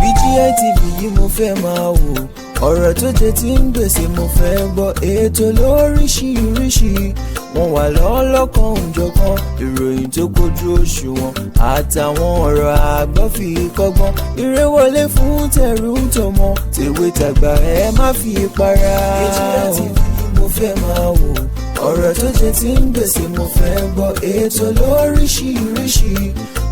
BGI TV yìí mo fẹ́ máa wò. Ọ̀rọ̀ tó jẹ ti ń gbèsè mo fẹ́ gbọ́. Ètò lóríṣiríṣi, wọ́n wà lọ́lọ́kan òjọ̀kan. Ìròyìn tó kojú òṣùwọ̀n àtàwọn ọ̀rọ̀ àgbọ́ fi kọ́gbọ́n. Eré wọlé fún tẹ̀rù tọmọ, tèwe tàgbà, ẹ má fi para. BGI TV yìí mo fẹ́ máa wò. Ọ̀rọ̀ tó jẹ ti ń gbèsè mo fẹ́ gbọ́. Ètò lóríṣiríṣi,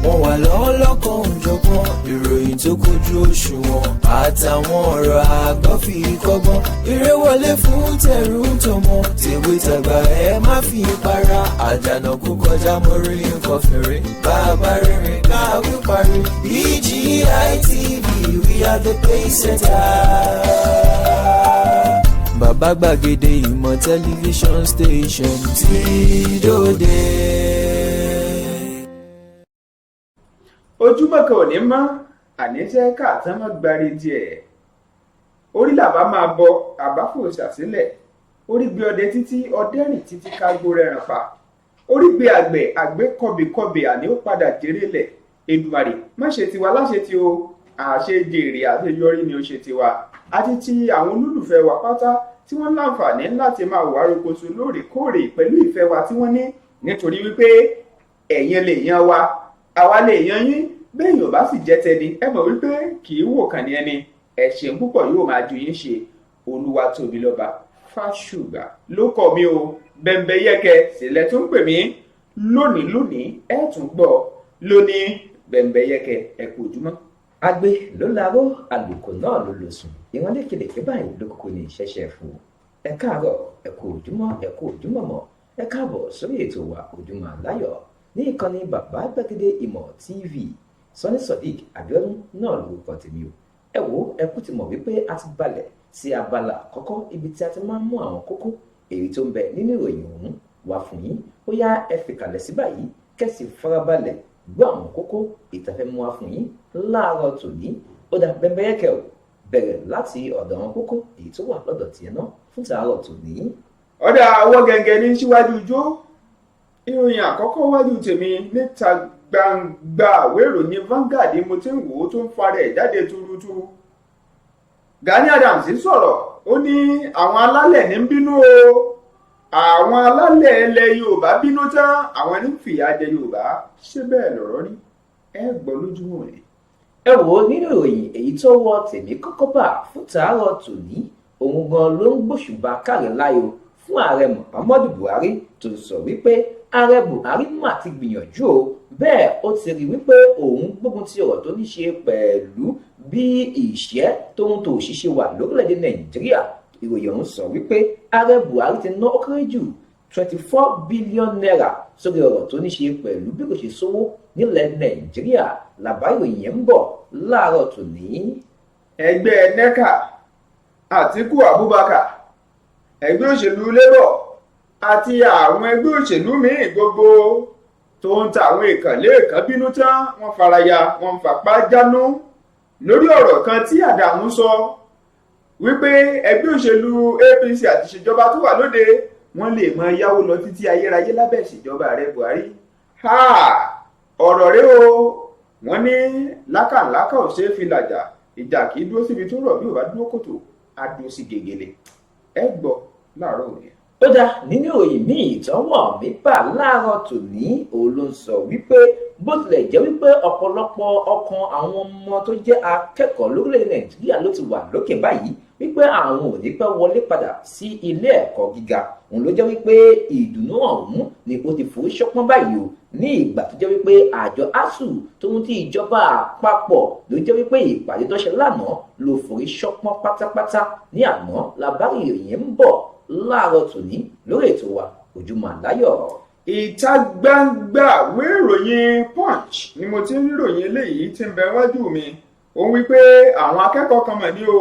wọ́n wà lọ́lọ́kan òjọ̀kan. Ìròyìn tó kojú òṣùwọ̀n àtàwọn ọ̀rọ̀ àgbọ́ fi kọ́gbọ́n. Eré wọlé fún tẹ̀rù tọmọ, tèwe tàgbà, ẹ má fi para. Àjànà kú kọjá, mo rí nǹkan fèrè. Bàbá rere káwí parí. BGI TV, we are the pace setter. Bàbá gbàgede ìmọ̀ tẹlifíṣọ̀n station tí dòde. Ojúmọ́ kan ò ní mọ́ àníṣe káàtán mọ́ gbárí tiẹ̀. Orí làbá máa bọ àbáfòsà sílẹ̀. Orí gbé ọdẹ títí, ọdẹ rìn títí, kágbó rẹ̀ràn pa. Orí gbé àgbẹ̀, àgbẹ̀ kọbèkọbè, àní ó padà jèrè lẹ̀. Èdùmàrè má ṣe tiwa láṣẹ tí o, àṣejèrè àṣeyọrí ni ó ṣe tiwa àti ti àwọn olólùfẹ́ wa pátá tí wọ́n láǹfààní láti máa wà rokoṣo lóòrèkóòrè pẹ̀lú ìfẹ́ wa tí wọ́n ní, nítorí wípé ẹ̀yin lè yan wa, àwa lè yan yín. Bẹ́ẹ̀ yóò bá sì jẹ́ tẹni, ẹ mọ̀ wípé kì í wò kàn ní ẹni. Ẹ ṣeun púpọ̀, yóò máa ju yín ṣe. Olúwatóbilọ́ba Fásùgbà ló kọ́ mi o. Bẹ́ńbẹ́yẹ́kẹ́ sílẹ̀ tó ń pè mí lónìí. Lónìí, ẹ tún gbọ́ lónìí. Bẹ́ńbẹ́yẹ́kẹ́, ẹ kú ojúmọ́. Agbe ló laró, àlùkò náà ló lò sùn. Ìran lékelèké báyìí ló kúkú ní ìṣẹ̀ṣẹ̀ fún. Ẹ káàárọ̀, ẹ kú ojúmọ́, ẹ kú ojúmọ́ mọ́. Ẹ káàbọ̀ sórí ètò wa Ojúmọ́ Aláyọ̀ ní ìkànnì Bàbá Gbàgede Ìmọ̀ TV. Sọ́ní Sodiq Abiodun náà lórúkọ tèmi o. Ẹ wo, ẹ kú ti mọ̀ wípé a ti balẹ̀ sí abala àkọ́kọ́, ibi tí a ti máa ń mú àwọn kókó èyí tó ń bẹ nínú ìròyìn ọ̀hún wá fún yín. Ó yá, ẹ fìkàlẹ̀ sí báyìí, kẹ́sì farabalẹ̀ gbọ́ àwọn kókó ìtafẹ́ mú wá fún yín láàárọ̀ tòní. Ó dà, Bẹ́ńbẹ́yẹ́kẹ́ o, bẹ̀rẹ̀ láti ọ̀dọ̀ àwọn kókó èyí tó wà lọ́dọ̀ tiẹ̀ náà fún tàárọ̀ tòní. Ọ̀dà ọwọ́ gẹ́gẹ́ ní síwájú ijó. Ìròyìn àkọ́kọ́ wájú tèmi níta gbangba àwé ìròyìn Vanguard mo ti ń wò ó tó ń farẹ̀ jáde tuurutu. Gani Adams sọ̀rọ̀, ó ní àwọn alálẹ̀ ní ń bínú o. Àwọn alálẹ̀ ilẹ̀ Yorùbá bínú tán, àwọn ní fìyà jẹ Yorùbá. Ṣé bẹ́ẹ̀ lọ̀rọ̀ rí? Ẹ gbọ́ lójúmọ́ rẹ̀. Ẹ wò ó, nínú ìròyìn èyí tó wọ tèmi kọ́kọ́ bà fún tàárọ̀ tòní, òun gan ló ń gbóṣùbà káre láyò fún ààrẹ Muhammadu Buhari, tó sọ wípé ààrẹ Buhari mà ti gbìyànjú o. Bẹ́ẹ̀ ó ti rí wípé òun gbógun ti ọ̀rọ̀ tó ní ṣe pẹ̀lú bí ìṣẹ́ tóun tó ṣiṣẹ́ wà lórílẹ̀‐èdè Nàìjíríà. Ìròyìn ọ̀hún sọ wípé ààrẹ Buhari ti ná ó kéré jù ₦24 billion sórí ọ̀rọ̀ tó ní ṣe pẹ̀lú bí kò ṣe sówó nílẹ̀ Nàìjíríà. Làbá ìròyìn yẹn ń bọ̀ láàárọ̀ tòní. Ẹgbẹ́ NECA, Àtíkù Abubakar, ẹgbẹ́ òṣèlú Labour àti àwọn ẹgbẹ́ òṣèlú míì gbogbo tó ń ta àwọn ìkànlé kan bínú tán, wọ́n faraya, wọ́n fapá jánu lórí ọ̀rọ̀ kan tí Àdàmú sọ wípé ẹgbẹ́ òṣèlú APC àti ìṣèjọba tó wà lóde, wọ́n lè máa yáwó lọ títí ayérayé lábẹ́ ìṣèjọba ààrẹ Buhari. Ọ̀rọ̀ rẹ o, wọ́n ní lákàlákà ò ṣeé fi làjà, ìjà kì í dúró síbi tó rọ̀, bí ò bá dúró kòtò, á dúró sí gegele. Ẹ gbọ́ láàárọ̀ òní. Ó dá, nínú ìròyìn míì ìtọ́wọ̀ mi bà láàárọ̀ tòní, òun ló ń sọ wípé bó tilẹ̀ jẹ́ wípé ọ̀pọ̀lọpọ̀ ọkàn àwọn ọmọ tó jẹ́ akẹ́kọ̀ọ́ lórílẹ̀‐èdè Nàìjíríà ló ti wà lókè báyìí wípé àwọn ò ní pẹ́ wọlé padà sí ilé ẹ̀kọ́ gíga, òun ló jẹ́ wípé ìdùnnú ọ̀hún ni ó ti forí ṣọpọ́n báyìí o, ní ìgbà tó jẹ́ wípé àjọ ASUU tóun ti ìjọba àpapọ̀ ló jẹ́ wípé ìpàdé tó ṣe lánàá ló forí ṣọpọ́n pátápátá ní àná. Làbárí ìròyìn ń bọ̀ láàárọ̀ tòní lórí ètò wa Ojúmọ́ Àláyọ̀. Ìta gbangba ìwé ìròyìn Punch ni mo ti ń ríròyìn eléyìí tí ń bẹ wájú mi. Ó ń wí pé àwọn akẹ́kọ̀ọ́ kan mọ̀ ní o.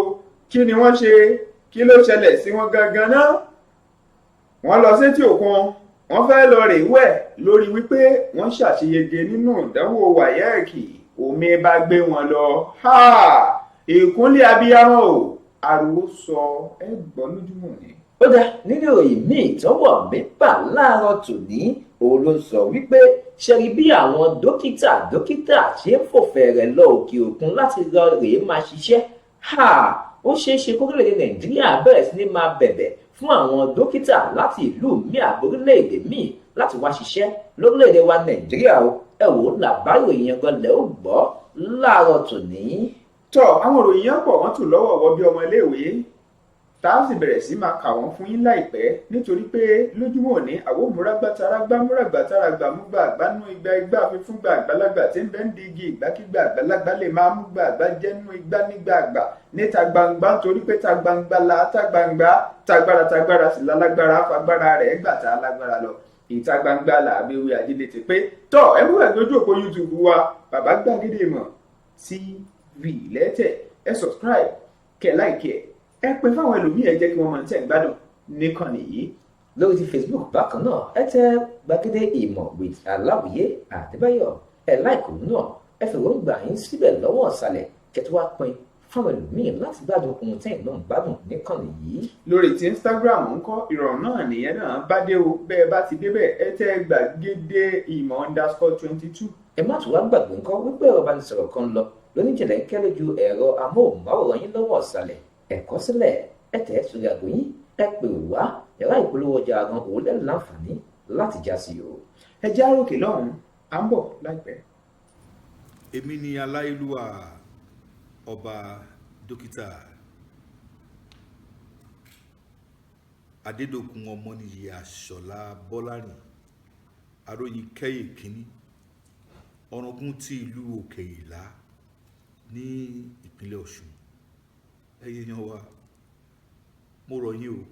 Kí ni wọ́n ṣe? Kí ló ṣẹlẹ̀ sí wọn gangan náà? Wọ́n lọ sétí òkun, wọ́n fẹ́ lọ rè wẹ̀ lórí wípé wọ́n ṣàṣeyege nínú ìdánwò WAEC. Omi bá gbé wọn lọ. Ìkúnlẹ̀ abiyamọ o, ariwo sọ. Ẹ gbọ́ lójúmọ́ ni. Ó dá nínú ìròyìn míì tọ́wọ́ mi bà láàárọ̀ tòní, òun ló sọ wípé ṣe rí bí àwọn dókítà dókítà ṣe ń fò fẹ̀rẹ̀ lọ òkè òkun láti lọ rèé máa ṣiṣẹ́. Ó ṣeé ṣe kórílẹ̀-èdè Nàìjíríà bẹ̀rẹ̀ sí ní máa bẹ̀bẹ̀ fún àwọn dókítà láti ìlú míì àbórílẹ̀-èdè míì láti wá ṣiṣẹ́ lórílẹ̀-èdè wa Nàìjíríà o. Ẹ wò ó, làbáyò yẹn gan lẹ́ ó gbọ́ láàárọ̀ tòní. Tọ́ àwọn ìròyìn yẹn pọ̀, wọ́n tù lọ́wọ́ wọ bí ọmọ iléèwé, tá a sì bẹ̀rẹ̀ sí máa kà wọ́n fún yín láìpẹ́, nítorí pé lójúmọ́ òní àwọn òmùragbàtàràgbà múragbàtàràgbà múgbà àgbánú igba igba fífúngbà àgbàlagbà tí ń bẹ́ ń di igi ìgbàkigbà àgbàlagbà lè máa múgbà àgbà jẹ́nu igbá nígbà àgbà níta gbangba, nítorí pé ta gbangba la ta gbangba, tagbára tagbára sì lálágbára fagbára rẹ̀ gbà tá lágbára lọ. Ìta gbangba là abẹ́wé ajílẹ̀ ti pé. Tọ́ ẹ mú ẹgbẹ́ ojú òpó YouTube wa, Bàbá Gbàgede Ìmọ̀ TV lẹ́tẹ̀, ẹ subscribe, kẹ́ like, ẹ pè fáwọn ẹlòmíì, ẹ jẹ́ kí wọ́n máa tẹ̀ ń gbádùn níkànnì yìí. Lórí ti Facebook bákan náà, ẹ tẹ Gbàgede Ìmọ̀ with Aláwìyé Àdébáyọ̀, ẹ like òun náà, ẹ fèròǹgbà yín síbẹ̀ lọ́wọ́ ọ̀sàlẹ̀, kẹtù wá pín fáwọn ẹlòmíì láti gbádùn ohun tẹ́yìn náà ń gbádùn níkànnì yìí. Lórí ti Instagram ńkọ́, ìrọ̀rùn náà nìyẹn náà bá dé o. Bẹ́ẹ̀ bá ti débẹ̀, ẹ tẹ Gbàgede Ìmọ̀ _22. Ẹ má tún wá gbàgbé ńkọ́ wípé ẹ̀rọ ìbánisọ̀rọ̀ kan lọ lóníjìnlẹ̀ ń kẹ́ lójú ẹ̀rọ amóhùnmáwòrán yín lọ́wọ́ ọ̀sàlẹ̀. Ẹ kọ sílẹ̀, ẹ tẹ̀ sórí àgọ́ yín, ẹ pè wá, yàrá ìpolówó ọjà gan òun lẹ́nu láǹfààní láti já sí o. Ẹ já ròkè lọ́hùn-ún, à ń bọ̀ láìpẹ́. Èmi ni aláìlúwà ọba dókítà Adédọ̀kun Ọmọnìyí Àṣọlá Bọ́lárìn Aróyin Kẹ́yè kínní, ọ̀ràngún ti ìlú Òkè Ìlá ní ìpínlẹ̀ Ọ̀ṣun. Ẹ̀yin èèyàn wa, mo rọ̀ yín o,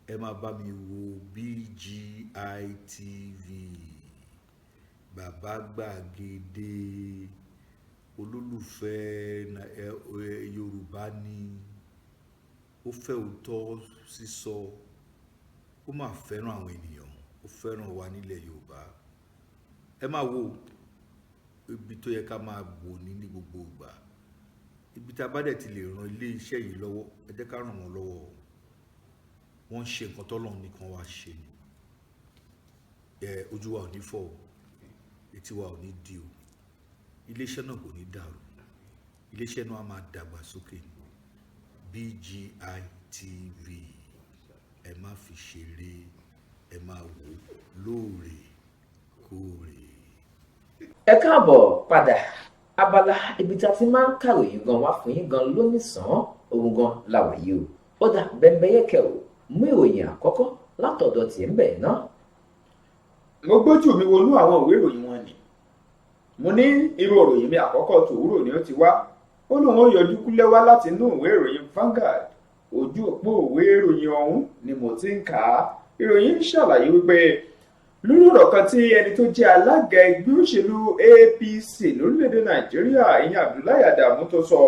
ẹ máa bá mi wo BGI TV, Bàbá Gbàgede, olólùfẹ́ Yorùbá ni ó fẹ́ òótọ́ sísọ, ó máa fẹ́ràn àwọn ènìyàn, ó fẹ́ràn wa nílẹ̀ Yorùbá. Ẹ máa wo ibi tó yẹ ká máa wò ní gbogbo ìgbà. Ibi tá a bá dẹ̀ ti lè ran ilé iṣẹ́ yìí lọ́wọ́, ẹ jẹ́ ká ràn wọ́n lọ́wọ́. Wọ́n ń ṣe nǹkan tọ́lọ́run nìkan wá ṣe ni. Ẹ ojú wa ò ní fọ́ o, etí wa ò ní di o, ilé iṣẹ́ náà kò ní dàrú, ilé iṣẹ́ náà á máa dàgbà sókè ni. BGI TV, ẹ má fi ṣeré, ẹ máa wò lóòrèkóòrè. Ẹ káàbọ̀ padà. Abala ibi tí a ti máa ń kàròyìn gan wá fún yín gan lónìsàn òun gan la wà yìí o. Ó dà bẹ́ńbẹ́yẹ́kẹ́ o, mú ìròyìn àkọ́kọ́ látọ̀dọ̀ tiẹ̀ ń bẹ̀ náà. Mo gbójú mi wọnú àwọn ìwé ìròyìn wọn ni mo ní irú ìròyìn mi àkọ́kọ́ tòwúrò ni ó ti wá. Ó lóun ó yọjú kúlẹ̀ wá láti inú ìwé ìròyìn Vanguard. Ojú òpó ìwé ìròyìn ọ̀hún ni mo ti ń kà á. Ìròyìn ń ṣàlàyé wípé lórí ọ̀rọ̀ kan tí ẹni tó jẹ́ alága ẹgbẹ́ òṣèlú APC lórílẹ̀‐èdè Nàìjíríà, ìyẹn Abdullahi Adamu, tó sọ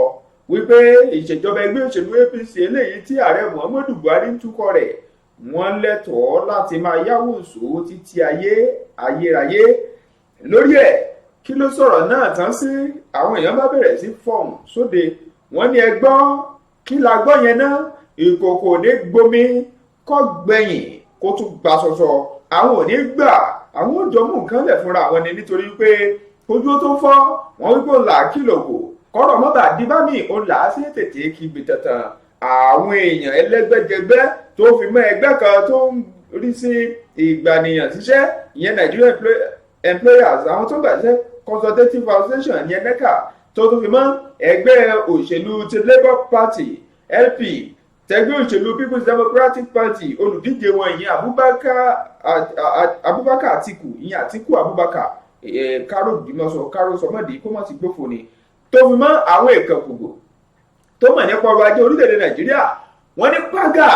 wípé ìṣèjọba ẹgbẹ́ òṣèlú APC eléyìí tí ààrẹ Muhammadu Buhari ń tukọ̀ rẹ̀, wọ́n lẹ́tọ̀ọ́ láti máa yáwó nsò títí ayé ayérayé. Lórí ẹ̀, kí ló sọ̀rọ̀ náà tán sí, àwọn èèyàn bá bẹ̀rẹ̀ sí fọ̀hún sóde. Wọ́n ní ẹ gbọ́, kí la gbọ́ yẹn náà? Ìkòkò ní gbomi kọ́ gbẹ̀yìn kó tún gba ṣọṣọ. Àwọn ò ní gbà, àwọn ò jọ mú nǹkan lẹ̀ fúnra àwọn ni, nítorí pé ojú tó fọ́ wọ́n wípé òun là á kìlọ̀ kò kọ́rọ̀ mọ́bà dí bá mi, òun là á sí tètè kígbe tantan. Àwọn èèyàn ẹlẹ́gbẹ́jẹgbẹ́ tó fi mọ́ ẹgbẹ́ kan tó ń rí sí ìgbànìyàn síṣẹ́, ìyẹn Nigerian Employers, àwọn tó ń gbà síṣẹ́ Consultative Association, ìyẹn NECA, tó tún fi mọ́ ẹgbẹ́ òṣèlú ti Labour Party, LP, tẹgbẹ́ òṣèlú People's Democratic Party, olùdíje wọn ìyẹn Abubakar Atiku, ìyẹn Atiku Abubakar, kárò dìmọ̀sọ kárò sọmọdì kó má ti gbófo ni, tó fi mọ́ àwọn èèkàn kògbò tó mọ̀ nípa ọrọ̀ ajé orílẹ̀-èdè Nàìjíríà, wọ́n ní pàgà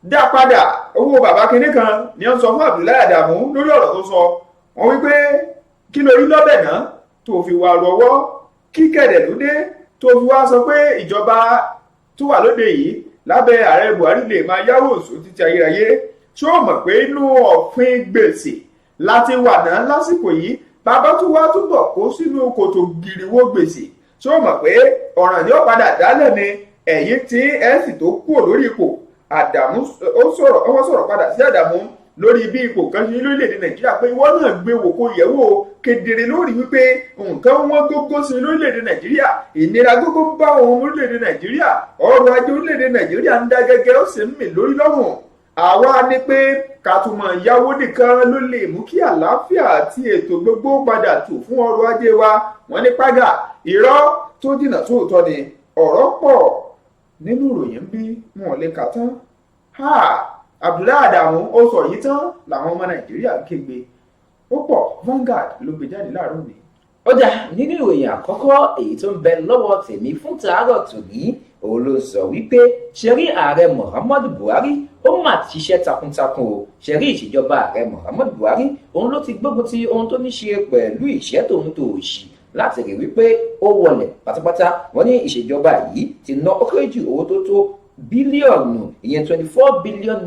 dá padà owó bàbá kinní kan ni wọ́n sọ fún Abdullahi Adamu lórí ọ̀rọ̀ tó sọ. Wọ́n wí pé kí lórí lọ́bẹ̀ náà tó fi wá rọwọ́, kí kẹ̀dẹ̀ ló dé tó fi wá sọ pé ìjọba tó wà lóde yìí lábẹ́ ààrẹ Buhari lè máa yáwó òṣù títí ayérayé? Ṣé ó mọ̀ pé inú ọ̀fìn gbèsè láti wà náà lásìkò yìí? Bàbá tó wá túbọ̀ kó sínú kòtò gìrìwó gbèsè, ṣé ó mọ̀ pé ọ̀ràn ni ó padà dálẹ̀ ni ẹ̀yìn tí ẹ̀ sì tó kúrò lórí ipò? Àdàmú ó sọ̀rọ̀, wọ́n sọ̀rọ̀ padà sí Àdàmú lórí bí ipò kan ṣe ní lórílẹ̀‐èdè Nàìjíríà, pé ìwọ náà gbé wò kó yẹ̀ wò kedere lórí wípé nǹkan wọ́n gógó sí lórílẹ̀‐èdè Nàìjíríà, ìnira gógó ń bá òun orílẹ̀‐èdè Nàìjíríà, ọrọ̀ ajé orílẹ̀‐èdè Nàìjíríà ń dá gẹ́gẹ́, ó sì ń mì lórí lọ́rùn. Àwa ni pé ká tún mọ̀ yáwó nìkan ló lè mú kí àlàáfíà àti ètò gbogbo padà tò fún ọrọ̀ ajé wa. Wọ́n ní págà irọ́ tó jìnnà sóòótọ́ ni. Ọ̀rọ̀ pọ̀ nínú ìròyìn bí wọn ò lè kà tán. Abdullahi Adamu ó sọ yìí tán làwọn ọmọ Nàìjíríà kégbe. Ó pọ̀. Vanguard ló gbé jáde láàárọ̀ mi. Ó dà, nínú ìròyìn àkọ́kọ́ èyí tó ń bẹ lọ́wọ́ tèmi fún tàárọ̀ tòní, òun ló sọ wípé ṣe rí ààrẹ Muhammadu Buhari, ó mà ṣiṣẹ́ takuntakun o. Ṣe rí ìṣèjọba ààrẹ Muhammadu Buhari, òun ló ti gbógun ti ohun tó ní ṣe pẹ̀lú ìṣẹ́ tòun tòṣì láti rí wípé ó wọlẹ̀ pátápátá. Wọ́n ní ìṣèjọba yìí ti ná ó kéré jù owó tó tó bílíọ̀nù, ìyẹn ₦24 billion,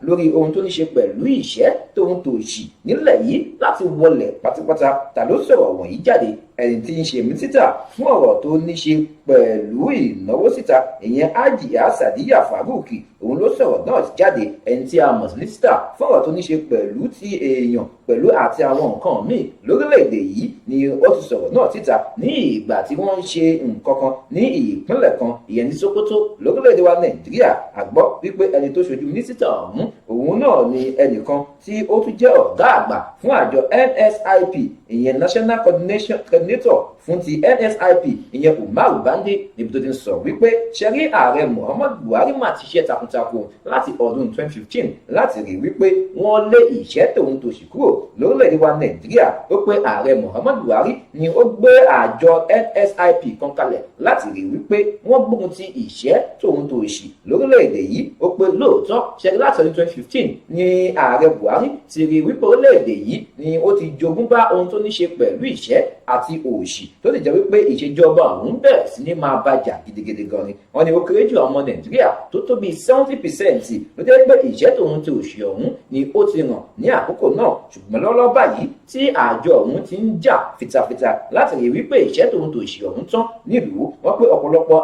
lórí ohun tó ní ṣe pẹ̀lú ìṣẹ́ tóun tòṣì nílẹ̀ yìí láti wọlẹ̀ pátápátá. Ta ló sọ̀rọ̀ wọ̀nyí jáde? Ẹni tí ń ṣe mínísítà fún ọ̀rọ̀ tó ní ṣe pẹ̀lú ìnáwó síta, ìyẹn Hajiya Sadiya Farouk, òun ló sọ̀rọ̀ náà jáde. Ẹni tí a mọ̀ sí mínísítà fún ọ̀rọ̀ tó ní ṣe pẹ̀lú ti èèyàn pẹ̀lú àti àwọn nǹkan míì lórílẹ̀‐èdè yìí ni ó ti sọ̀rọ̀ náà síta ní ìgbà tí wọ́n ń ṣe nǹkan kan ní ìpínlẹ̀ kan, ìyẹn ní Sokoto lórílẹ̀‐èdè wa Nàìjíríà. A gbọ́ wípé ẹni tó ṣojú mínísítà ọ̀hún, òun náà ni ẹnìkan tí ó tún jẹ́ ọ̀gá àgbà fún àjọ NSIP, ìyẹn National Coordinator fún ti NSIP, ìyẹn Umaru Bande, níbi tó ti ń sọ wípé ṣe rí ààrẹ Muhammadu Buhari mà ti ṣe takuntakun láti ọdún 2015 láti rí wípé wọ́n lé ìṣẹ́ tòun tòṣì kúrò lórílẹ̀‐èdè wa Nàìjíríà. Ó pé ààrẹ Muhammadu Buhari ni ó gbé àjọ NSIP kan kalẹ̀ láti rí wípé wọ́n gbógun ti ìṣẹ́ tòun tòṣì lórílẹ̀‐èdè yìí. Ó pé lóòótọ́, ṣe rí láti ọdún 2015 ni ààrẹ Buhari ti rí wípé orílẹ̀‐èdè yìí ni ó ti jogún bá ohun tó ní ṣe pẹ̀lú ìṣẹ́ àti òṣì, tó sì jẹ́ wípé ìṣèjọba ọ̀hún bẹ̀rẹ̀ sí ní máa bàjà gidigidi gan ni. Wọ́n ní ó kéré jù ọmọ Nàìjíríà tó tó bíi 70% ló jẹ́ pé ìṣẹ́ tòun ti òṣì ọ̀hún ni ó ti ràn ní àkókò náà. Ṣùgbọ́n lọ́wọ́lọ́wọ́ báyìí tí àjọ ọ̀hún ti ń jà fitafita láti rí wípé ìṣẹ́ tòun tòṣì ọ̀hún tán nílùú, wọ́n pé ọ̀pọ̀lọpọ̀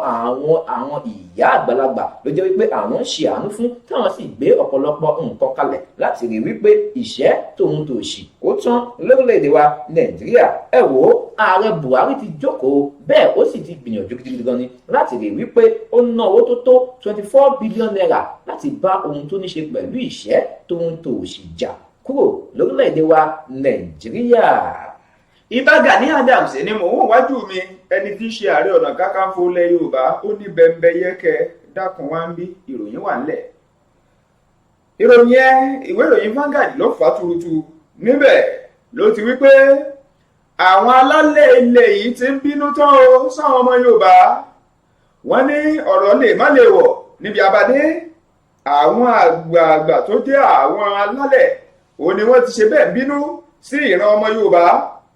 àwọn ìyá àgbàlagbà ló jẹ́ wípé àwọn ń ṣe àánú fún, táwọn sì gbé ọ̀pọ̀lọpọ̀ nǹkan kalẹ̀ láti rí wípé ìṣẹ́ tòun tòṣì ó tán lórílẹ̀‐èdè wa Nàìjíríà. Ẹ wò ó, ààrẹ Buhari ti jókòó bẹ́ẹ̀, ó sì ti gbìyànjú gidigidi gan ni láti rí wípé ó ná owó tó tó ₦24 billion láti bá ohun tó ní ṣe pẹ̀lú ìṣẹ́ tóun tòṣì jà kúrò lórílẹ̀‐èdè wa Nàìjíríà. Ìbà Gani Adams ni mò ń wò wájú mi, ẹni tí í ṣe Ààrẹ Ọ̀nà Kakanfò ilẹ̀ Yorùbá. Ó ní bẹ́ńbẹ́yẹ́kẹ́ dákun wá ń bí ìròyìn wà ńlẹ̀. Ìròyìn ẹ, ìwé ìròyìn Vanguard ló fà á tuurutu. Níbẹ̀ ló ti wí pé àwọn alálẹ̀ ilẹ̀ yìí ti ń bínú tán o sáwọn ọmọ Yorùbá. Wọ́n ní ọ̀rọ̀ lè má lè wọ̀ níbi abadé. Àwọn àgbààgbà tó jẹ́ àwọn alálẹ̀ òun ni wọ́n ti ṣe bẹ́ẹ̀ bínú sí ìran ọmọ Yorùbá.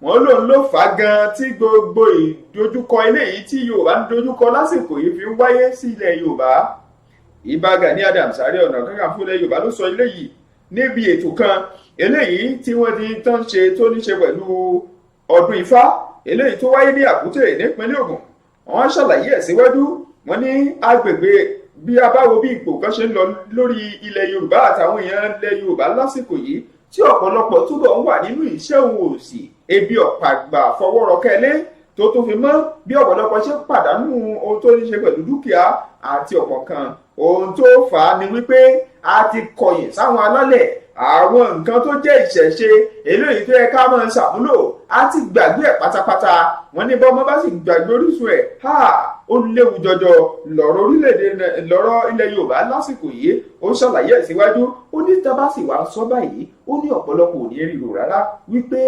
Wọ́n lòun ló fà á gan tí gbogbo ìdojúkọ eléyìí tí Yorùbá ń dojúkọ lásìkò yìí fi ń wáyé sí ilẹ̀ Yorùbá. Ìbà Gani Adams, Ààrẹ Ọ̀nà Kakanfò ilẹ̀ Yorùbá, ló sọ eléyìí níbi ètò kan eléyìí tí wọ́n ti tán ṣe tó ní ṣe pẹ̀lú ọdún Ifá eléyìí tó wáyé ní Àkútè nípínlẹ̀ Ògùn. Wọ́n ṣàlàyé ẹ̀ síwájú. Wọ́n ní agbègbè bí a bá wo bí ipò kan ṣe ń lọ lórí ilẹ̀ Yorùbá àtàwọn èèyàn ilẹ̀ Yorùbá lásìkò yìí, tí ọ̀pọ̀lọpọ̀ túbọ̀ ń wà nínú ìṣẹ́ òun òsì, ebi ọ̀pàgbà fọwọ́rọ́kẹ́lé, tó tún fi mọ́ bí ọ̀pọ̀lọpọ̀ ṣe pàdánù ohun tó ní ṣe pẹ̀lú dúkìá àti ọ̀pọ̀ kan, ohun tó fà á ni wípé a ti kọ̀yìn sáwọn alálẹ̀. Àwọn nǹkan tó jẹ́ ìṣẹ̀ṣe eléyìí tó yẹ ká máa ṣàmúlò, á ti gbàgbé ẹ̀ pátápátá. Wọ́n ní bọ́mọ bá sì gbàgbé orísun ẹ̀, ha, ó léwu jọjọ lọ́rọ̀ orílẹ̀-èdè, lọ́rọ̀ ilẹ̀ Yorùbá lásìkò yìí. Ó ṣàlàyé ẹ̀ síwájú. Ó ní tá bá sì wá sọ báyìí, ó ní ọ̀pọ̀lọpọ̀ ò ní ríro rárá wípé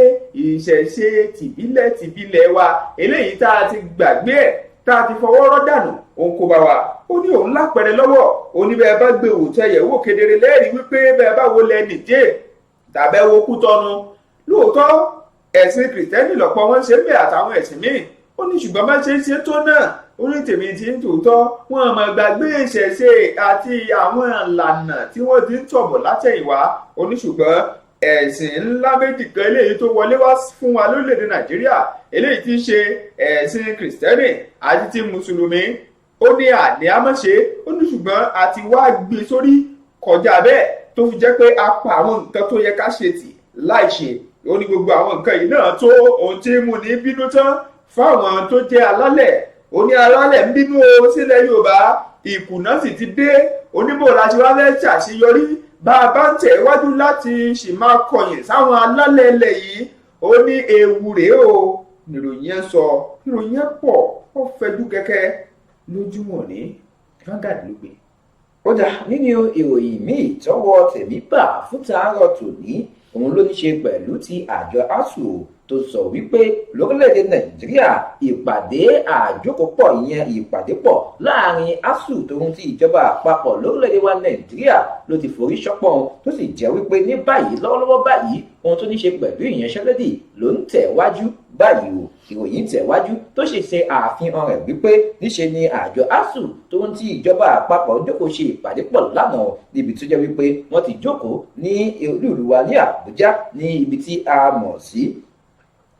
ìṣẹ̀ṣe tìbílẹ̀ tìbílẹ̀ wa eléyìí tá a ti gbàgbé ẹ̀, tá a ti fọwọ́ rọ́ dànù, òun kò bá wa. Ó ní òun lápẹẹrẹ lọ́wọ́. Ó ní bẹ́ẹ̀ bá gbé wò tẹ̀yẹ̀ wò kedere lẹ́rìí wípé bẹ́ẹ̀ bá wo lẹ Nìjẹ́ tàbẹ́ wo Kútọ́nu, lóòótọ́ ẹ̀sìn Kìrìtẹ́nì lọ́pọ̀ wọn ṣe ń bẹ̀ àtàwọn ẹ̀sìn míì. Ó ní ṣùgbọ́n bá ṣe ń ṣe tó náà, ó ní tèmi tí ń tòótọ́, wọn mọ̀ gbàgbé ìṣẹ̀ṣe àti àwọn ìlànà tí wọ́n ti ń tọ̀bọ̀ látẹ̀yìnwá. Ó ní ṣùgbọ́n ẹ̀sìn ńlá méjì kan eléyìí tó wọlé wá fún wa lórílẹ̀‐èdè Nàìjíríà, eléyìí tí í ṣe ẹ̀sìn Kìrìtẹ́nì àti ti Mùsùlùmí. Ó ní àní àmọ́ṣe, ó ní ṣùgbọ́n a ti wá gbé sórí kọjá bẹ́ẹ̀, tó fi jẹ́ pé a pa àwọn nǹkan tó yẹ ká ṣe tì láì ṣe. Ó ní gbogbo àwọn nǹkan yìí náà tó ohun tí ń mú ní bínú tán fáwọn tó jẹ́ alálẹ̀. Ó ní alálẹ̀ ń bínú o sílẹ̀ Yorùbá, ìkùnà sì ti dé. Oníbò láti wá fẹ́ ṣàṣeyọrí bá a bá ń tẹ̀ wájú láti sì máa kọ̀yìn sáwọn alálẹ̀ ilẹ̀ yìí. Ó ní ewu rèé o. Nìròyìn yẹn sọ, ìròyìn yẹn pọ̀, ó fẹjú kẹ̀kẹ́ lójúmọ́ ní Vanguard ló gbé. Ó dà, nínú ìròyìn míì tọ́wọ́ tèmi bà fún tàárọ̀ tòní, òun ló ní ṣe pẹ̀lú ti àjọ ASUU tó sọ wípé lórílẹ̀‐èdè Nàìjíríà, ìpàdé àjókòpọ̀, ìyẹn ìpàdé pọ̀ láàrin ASUU tóun ti ìjọba àpapọ̀ lórílẹ̀‐èdè wa Nàìjíríà, ló ti forí ṣọpọ́n, tó sì jẹ́ wípé ní báyìí, lọ́wọ́lọ́wọ́ báyìí, ohun tó ní ṣe pẹ̀lú ìyanṣẹ́lódì ló ń tẹ̀wájú báyìí o. Ìròyìn tẹ̀wájú tó sì ṣe àfihàn rẹ̀ wípé níṣe ni àjọ ASUU tó ń ti ìjọba àpapọ̀ jókòó ṣe ìpàdé pọ̀ lánàá, níbi tó jẹ́ wípé wọ́n ti jókòó ní olú wa ní Àbújá, ní ibi tí a mọ̀ sí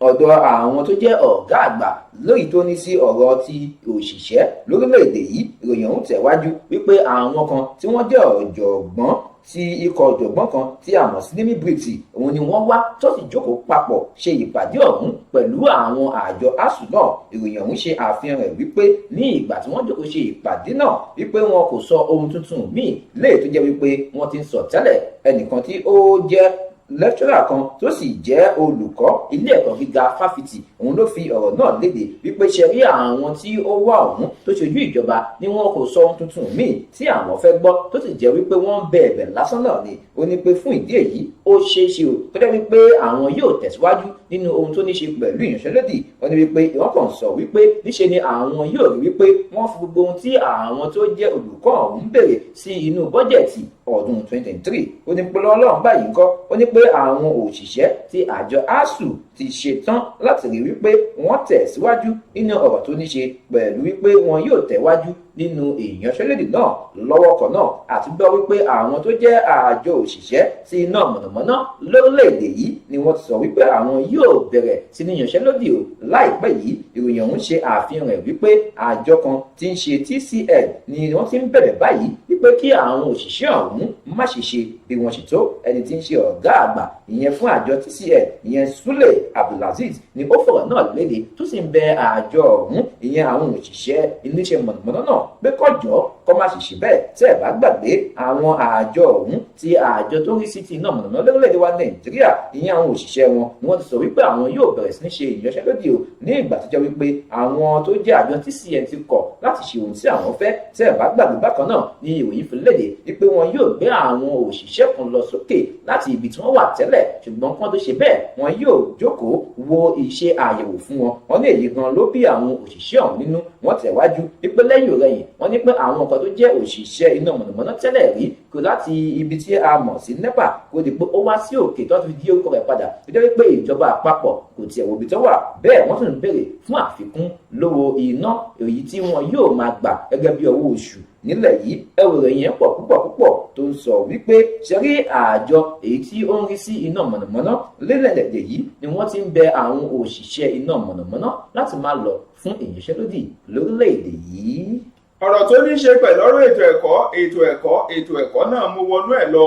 ọ̀dọ̀ àwọn tó jẹ́ ọ̀gá àgbà lórí tó ní sí ọ̀rọ̀ ti òṣìṣẹ́ lórílẹ̀‐èdè yìí. Ìròyìn ọ̀hún tẹ̀wájú wípé àwọn kan tí wọ́n jẹ́ ọ̀jọ̀gbọ́n, tí ikọ̀ ọ̀jọ̀gbọ́n kan tí a mọ̀ sí Nimi Briggs, òun ni wọ́n wá tó sì jókòó papọ̀ ṣe ìpàdé ọ̀hún pẹ̀lú àwọn àjọ ASUU náà. Ìròyìn ọ̀hún ṣe àfihàn rẹ̀ wípé ní ìgbà tí wọ́n jókòó ṣe ìpàdé náà, wípé wọn kò sọ ohun tuntun míì léè tó jẹ́ wípé wọ́n ti ń sọ tẹ́lẹ̀. Ẹnìkan tí ó jẹ́ lecturer kan tó sì jẹ́ olùkọ́ ilé ẹ̀kọ́ gíga fáfitì, òun ló fi ọ̀rọ̀ náà léde wípé ṣe rí àwọn tí ó wà ọ̀hún tó ṣojú ìjọba ni wọn kò sọ ohun tuntun míì tí àwọn fẹ́ gbọ́, tó sì jẹ́ wípé wọ́n ń bẹ ẹ̀bẹ̀ lásán náà ni. Ó ní pé fún ìdí èyí, ó ṣeé ṣe o tó jẹ́ wípé àwọn yóò tẹ̀síwájú nínú ohun tó ní ṣe pẹ̀lú ìyanṣẹ́lódì. Wọ́n ní wípé wọ́n kàn sọ wípé níṣe ni àwọn yóò rí wípé wọ́n fi gbogbo ohun tí àwọn tó jẹ́ olùkọ́ ọ̀hún béèrè sí inú bọ́jẹ̀tì ọdún 2023. Ó ní pé lọ́lọ́run báyìí ńkọ́, ó ní pé àwọn òṣìṣẹ́ tí àjọ ASUU ti ṣetán láti rí wípé wọ́n tẹ̀síwájú nínú ọ̀rọ̀ tó ní ṣe pẹ̀lú wípé wọn yóò tẹ̀wájú nínú ìyanṣẹ́lódì náà. Lọ́wọ́ kan náà, àti gbọ́ wípé àwọn tó jẹ́ àjọ òṣìṣẹ́ sí iná mọ̀nàmọ́ná lórílẹ̀‐èdè yìí ni wọ́n ti sọ wípé àwọn yóò bẹ̀rẹ̀ sí ní ìyanṣẹ́lódì o láìpẹ́ yìí. Ìròyìn ọ̀hún ṣe àfihàn rẹ̀ wípé àjọ kan tí ń ṣe TCN ni wọ́n ti ń bẹ̀rẹ̀ báyìí wípé kí àwọn òṣìṣẹ́ ọ̀hún má ṣe ṣe bí wọ́n ṣe tó. Ẹni tí ń ṣe ọ̀gá àgbà ìyẹn fún àjọ TCN, ìyẹn Sule Abdulaziz, ni ó fọ̀rọ̀ náà léde, tó sì ń bẹ àjọ ọ̀hún, ìyẹn àwọn òṣìṣẹ́ iléeṣẹ́ mọ̀nàmọ́ná náà, pé kọjọ́ kọ́ má ṣe ṣe bẹ́ẹ̀. Tẹ́ ẹ̀ bá gbàgbé, àwọn àjọ ọ̀hún ti àjọ tó ń rí sí ti iná mọ̀nàmọ́ná lórílẹ̀‐èdè wa Nàìjíríà, ìyẹn àwọn òṣìṣẹ́ wọn, ni wọ́n ti sọ wípé àwọn yóò bẹ̀rẹ̀ sí ní ṣe ìyanṣẹ́lódì o, ní ìgbà tó jẹ́ wípé àwọn tó jẹ́ àjọ TCN ti kọ̀ láti ṣe ohun tí àwọn fẹ́. Tẹ́ ẹ̀ bá gbàgbé bákan náà ní ìròyìn fi léde wípé wọn yóò gbé àwọn òṣìṣẹ́ kan lọ sókè láti ibi tí wọ́n wà tẹ́lẹ̀, ṣùgbọ́n kán tó ṣe bẹ́ẹ̀, wọn yóò jókòó wo ìṣe àyẹ̀wò fún wọn. Wọn ní èyí gan ló bí àwọn òṣìṣẹ́ ọ̀hún nínú. Wọ́n tẹ̀wájú wípé lẹ́yìn ọ̀rẹyìn, wọ́n ní pé àwọn kan tó jẹ́ òṣìṣẹ́ iná mọ̀nàmọ́ná tẹ́lẹ̀ rí kò láti ibi tí a mọ̀ sí NEPA kó di pé ó wá sí òkè tó fi di orúkọ rẹ̀ padà, tó jẹ́ wípé ìjọba àpapọ̀ kò tiẹ̀ wo ibi tó wà bẹ́ẹ̀. Wọ́n tún ń béèrè fún àfikún lówó iná èyí tí wọn yóò máa gbà gẹ́gẹ́ bí owó oṣù nílẹ̀ yìí. Ẹwù rẹ̀ yẹn pọ̀ púpọ̀ púpọ̀ tó ń sọ wípé ṣe rí àjọ èyí tí ó ń rí sí iná mọ̀nàmọ́ná lélẹ̀ yìí ni wọ́n ti ń bẹ àwọn òṣìṣẹ́ iná mọ̀nàmọ́ná láti máa lọ fún ìyanṣẹ́lódì lórílẹ̀‐èdè yìí. Ọ̀rọ̀ tó ní ṣe pẹ̀lú ọ̀rọ̀ ètò ẹ̀kọ́, ètò ẹ̀kọ́, ètò ẹ̀kọ́ náà mú wọnú ẹ̀ lọ.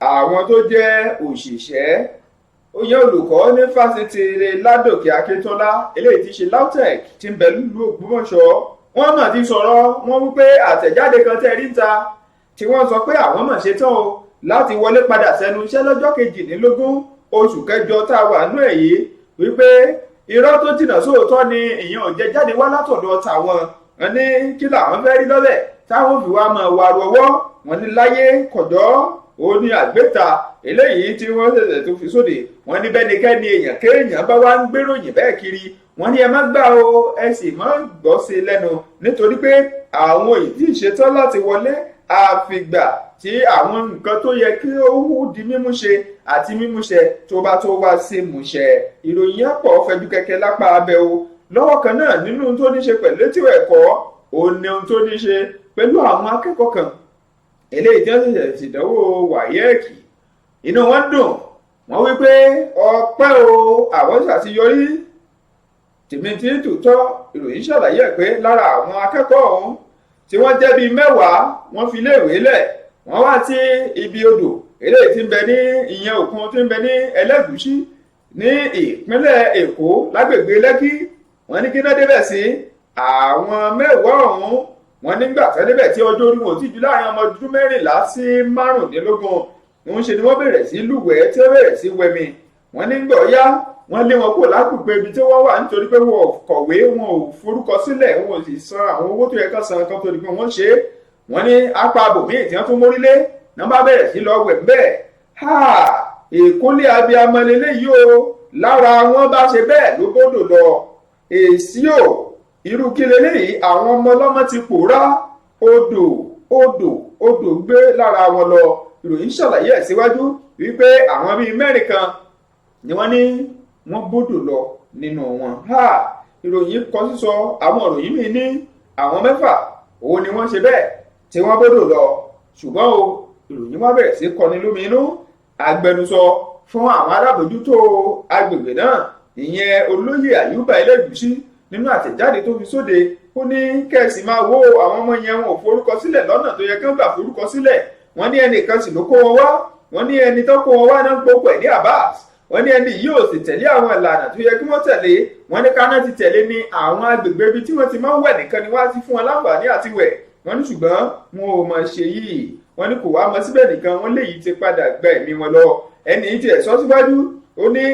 Àwọn tó jẹ́ òṣìṣẹ́ oyè olùkọ́ ní fásitì Ládòkè Akíntọ́lá, eléyìí tí ṣe LAUTECH, tí ń bẹ nílùú Ògbómọ̀ṣọ́, wọ́n mà ti sọ̀rọ̀. Wọ́n wípé àtẹ̀jáde kan tẹ́ rí ń ta tí wọ́n sọ pé àwọn mọ̀ ṣetán o láti wọlé padà sẹ́nu iṣẹ́ lọ́jọ́ 22 oṣù kẹjọ tá a wà nú ẹ̀ yìí, wípé irọ́ tó jìnnà sóòótọ́ ni, ìyẹn ò jẹ́ jáde wá látọ̀dọ̀ tàwọn. Wọn ní kí làwọn fẹ́ rí lọ́bẹ̀ táwọn fi wá máa wàrú ọwọ́ wọn ní láyé kọjọ́. Ó ní àgbéta eléyìí tí wọ́n ṣẹ̀ṣẹ̀ tó fi sóde, wọ́n ní bẹ́nikẹ́ni èèyàn kéèyàn bá wá ń gbéròyìn bẹ́ẹ̀ kiri, wọ́n ní ẹ má gbà o, ẹ sì má gbọ́ sí i lẹ́nu, nítorí pé àwọn ìdí ìṣetán láti wọlé àfìgbà tí àwọn nǹkan tó yẹ kí ó hù di mímúṣe àti mímúṣẹ tó bá tó wá sí múṣẹ. Ìròyìn àpọ̀ fẹjú kẹ̀kẹ́ lápá abẹ́ o. Lọ́wọ́ kan náà, nínú tó ní ṣe pẹ̀lú ètò ẹ̀kọ́, ó ní ohun tó ní ṣe pẹ̀lú àwọn akẹ́kọ̀ọ́ kan eléyìí tí wọ́n ṣẹ̀ṣẹ̀ ṣèdánwò WAEC. Inú wọn dùn, wọ́n wí pé ọpẹ́ o, àwọn ṣàṣeyọrí. Tèmi tí ń tòótọ́, ìròyìn ṣàlàyé ẹ̀ pé lára àwọn akẹ́kọ̀ọ́ ọ̀hún tí wọ́n jẹ́ bíi 10, wọ́n fi iléèwé lẹ̀, wọ́n wá sí ibi odò eléyìí tí ń bẹ ní ìyẹn òkun tí ń bẹ ní Ẹlẹ́gùúṣí ní ìpínlẹ̀ Èkó lágbègbè Lẹ́kí. Wọ́n ní kí náà débẹ̀ sí àwọn 10 ọ̀hún, wọ́n nígbà tó débẹ̀ tí ọjọ́ orí wọn ò tí ju láàrin ọmọ ọdún 14 sí 15, ń ṣe ni wọ́n bẹ̀rẹ̀ sí lúwẹ̀ẹ́ tí wọ́n bẹ̀rẹ̀ sí wẹmi. Wọ́n nígbà ọ̀yá wọ́n lé wọn kúrò lágbègbè ibi tí wọ́n wà nítorí pé wọn ò kọ̀wé, wọn ò forúkọ sílẹ̀, wọn ò sì san àwọn owó tó yẹ kán san kan tó di pé wọ́n ṣe é. Wọ́n ní apá abòmíì tí wọ́n tún mórí lé náà bá bẹ̀rẹ̀ sí lọ wẹ̀ bẹ́ẹ̀. Èkólé abiyamọ leléyìí o, lára wọn bá ṣe bẹ́ẹ̀ ló bódò lọ. Èsì o, irú kí leléyìí? Àwọn ọmọ ọlọ́mọ ti pòórá, odò odò odò gbé lára wọn lọ. Ìròyìn ṣàlàyé ẹ̀ síwájú wípé àwọn bíi 4 kan ni wọ́n ní wọ́n bódò lọ nínú wọn. Ìròyìn kọ sísọ àwọn ìròyìn míì ní àwọn 6 òun ni wọ́n ṣe bẹ́ẹ̀ tí wọ́n bódò lọ. Ṣùgbọ́n o, ìròyìn wá bẹ̀rẹ̀ sí kọni lóminú. Agbẹnusọ fún àwọn alábòójútó agbègbè náà, ìyẹn olóyè Àyùbá Ẹlẹ́gùúṣí, nínú àtẹ̀jáde tó fi sóde, ó ní kẹ́sì máa wo àwọn ọmọ yẹn, wọn ò forúkọ sílẹ̀ lọ́nà tó yẹ kí wọ́n gbà forúkọ sílẹ̀. Wọ́n ní ẹnìkan sì ló kó wọn wá, wọ́n ní ẹni tó kó wọn wá náà gbókò ẹ̀ ní Abbas. Wọ́n ní ẹni yìí ò sì tẹ̀lé àwọn ìlànà tó yẹ kí wọ́n tẹ̀lé. Wọ́n ní káná ti tẹ̀lé ní àwọn agbègbè ibi tí wọ́n ti máa ń wẹ̀ nìkan ni wọ́n á ti fún wọn láǹfààní àti wẹ̀. Wọ́n ní ṣùgbọ́n wọn ò mọ̀ ṣe yìí. Wọ́n ní kò wá mọ síbẹ̀ nìkan, wọ́n léyìí ti padà gba ẹ̀mí wọn lọ. Ẹni yìí tiẹ̀ sọ síwájú, ó ní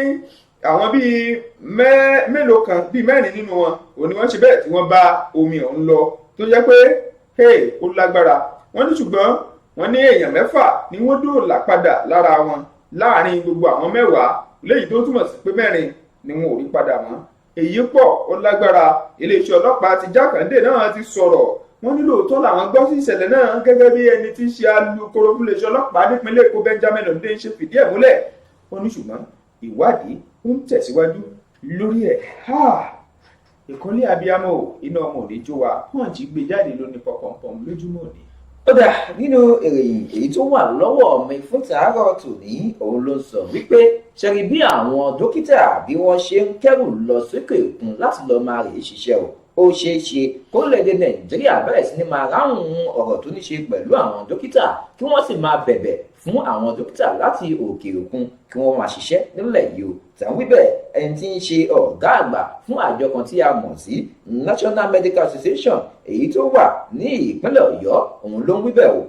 àwọn bíi mélòó kan, bíi 4 nínú wọn ò ní wọ́n ṣe bẹ́ẹ̀ tí wọ́n bá omi ọ̀hún lọ, tó jẹ́ pé ó lágbára. Wọ́n ní ṣùgbọ́n wọ́n ní èèyàn 6 ni wọ́n dóòlà padà lára wọn láàrin gbogbo àwọn 10, léyìí tó túmọ̀ sí pé 4 ni wọn ò rí padà mọ́. Èyí pọ̀, ó lágbára. Iléeṣẹ́ ọlọ́pàá ti Jákàndé náà ti sọ̀rọ̀. Wọ́n ní lóòótọ́ làwọn gbọ́ sí ìṣẹ̀lẹ̀ náà gẹ́gẹ́ bí ẹni tí í ṣe alukoro fún iléeṣẹ́ ọlọ́pàá nípínlẹ̀ Èkó Benjamin Hundeyin ṣe fìdí ẹ̀ múlẹ̀. Ó ní ṣùgbọ́n ìwádìí ń tẹ̀síwájú lórí ẹ̀. Ìkọ́lé abiyamọ ò, iná ọmọ òní jó wa. Punch gbé jáde lónìí pọ̀pọ̀pọ̀ lójúmọ́ òní. Ó dà, nínú ìròyìn èyí tó wà lọ́wọ́ mi fún tàárọ̀ tòní, òun ló ń sọ wípé ṣẹ́rí bí àwọn dókítà bí wọ́n ṣe ń kẹ́rù lọ sókè òkun láti lọ́ọ́ máa rèé ṣiṣẹ́ o. Ó ṣeé ṣe kórílẹ̀-èdè Nàìjíríà bẹ̀rẹ̀ sí ní máa ráhùn ọ̀rọ̀ tó ní ṣe pẹ̀lú àwọn dókítà, kí wọ́n sì máa bẹ̀bẹ̀ fún àwọn dókítà láti òkè òkun kí wọ́n máa ṣiṣẹ́ nílẹ̀ yìí o. Tàn wíbẹ̀, ẹni tí ń ṣe ọ̀gá àgbà fún àjọ kan tí a mọ̀ sí National Medical Association èyí tó wà ní ìpínlẹ̀ Ọ̀yọ́, òun ló ń wíbẹ̀ o.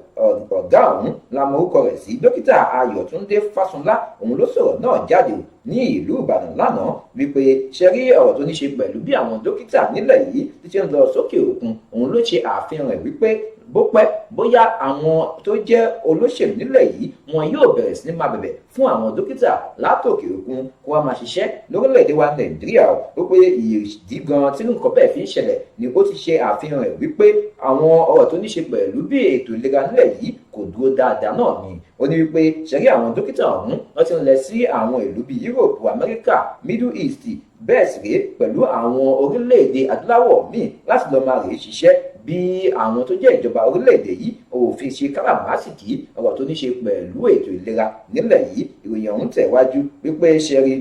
Ọ̀gá ọ̀hún la mọ orúkọ rẹ̀ sí dókítà Ayọ̀túndé Fásúnlá, òun ló sọ̀rọ̀ náà jáde ní ìlú Ìbàdàn lánàá wípé ṣe rí ọ̀rọ̀ tó ní ṣe pẹ̀lú bí àwọn dókítà nílẹ̀ yìí ti ṣe ń lọ sókè òkun, òun ló ṣe àfihàn rẹ̀ wípé bó pẹ́ bóyá àwọn tó jẹ́ olóṣèlú nílẹ̀ yìí wọn yóò bẹ̀rẹ̀ sí ní máa bẹ̀bẹ̀ fún àwọn dókítà látòkè òkun kó wá máa ṣiṣẹ́ lórílẹ̀‐èdè wa Nàìjíríà o. Ó pé ìdí gan tí nǹkan bẹ́ẹ̀ fi ń ṣẹlẹ̀ ni ó ti ṣe àfihàn rẹ̀ wípé àwọn ọ̀rọ̀ tó ní ṣe pẹ̀lú bí ètò ìlera nílẹ̀ yìí kò dúró dáadáa náà ni. Ó ní wípé ṣẹ̀rí àwọn dókítà ọ̀hún wọ́n ti ń lọ sí àwọn ìlú bíi Europe, America, Middle East, bẹ́ẹ̀ sì rèé pẹ̀lú àwọn orílẹ̀-èdè adúláwọ̀ míì láti lọ́ọ́ máa rèé ṣiṣẹ́ bí àwọn tó jẹ́ ìjọba orílẹ̀-èdè yìí òfin ṣe káràmásìkí ọ̀rọ̀ tó ní ṣe pẹ̀lú ètò ìlera nílẹ̀ yìí. Ìròyìn ọ̀hún tẹ̀wájú wípé ṣe rí